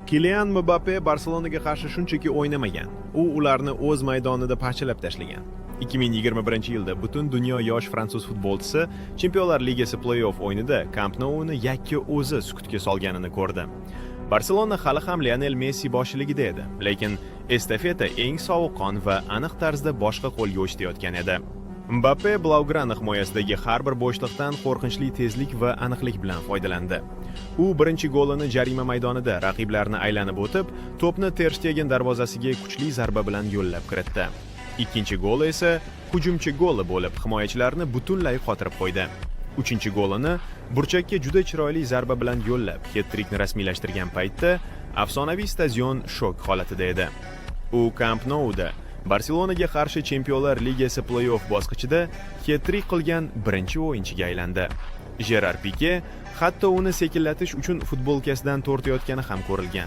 Kilian Mbappe Barselonaga qarshi shunchaki o'ynamagan. U ularni o'z maydonida parchalab tashlagan. 2021-yilda butun dunyo yosh fransuz futbolchisi Chempionlar Ligasi play-off o'yinida Camp Nou'ni yakka o'zi sukutga solganini ko'rdi. Barselona hali ham Lionel Messi boshchiligida edi, lekin estafeta eng sovuqqon va aniq tarzda boshqa qo'lga o'tayotgan edi. Mbappe Blaugrana himoyasidagi har bir bo'shliqdan qo'rqinchli tezlik va aniqlik bilan foydalandi. U birinchi golini jarima maydonida raqiblarni aylanib o'tib, to'pni Ter Stegen darvozasiga kuchli zarba bilan yo'llab kiritdi. Ikkinchi goli esa hujumchi goli bo'lib, himoyachilarni butunlay qotirib qo'ydi. Uchinchi golini burchakka juda chiroyli zarba bilan yo'llab, het-trikni rasmiylashtirgan paytda afsonaviy stadion shok holatida edi. U Camp Nou'da Barselonaga qarshi Chempionlar Ligasi play-off bosqichida het-trik qilgan birinchi o'yinchiga aylandi. Jerar Pike hatto uni sekinlatish uchun futbolkasidan tortayotgani ham ko'rilgan.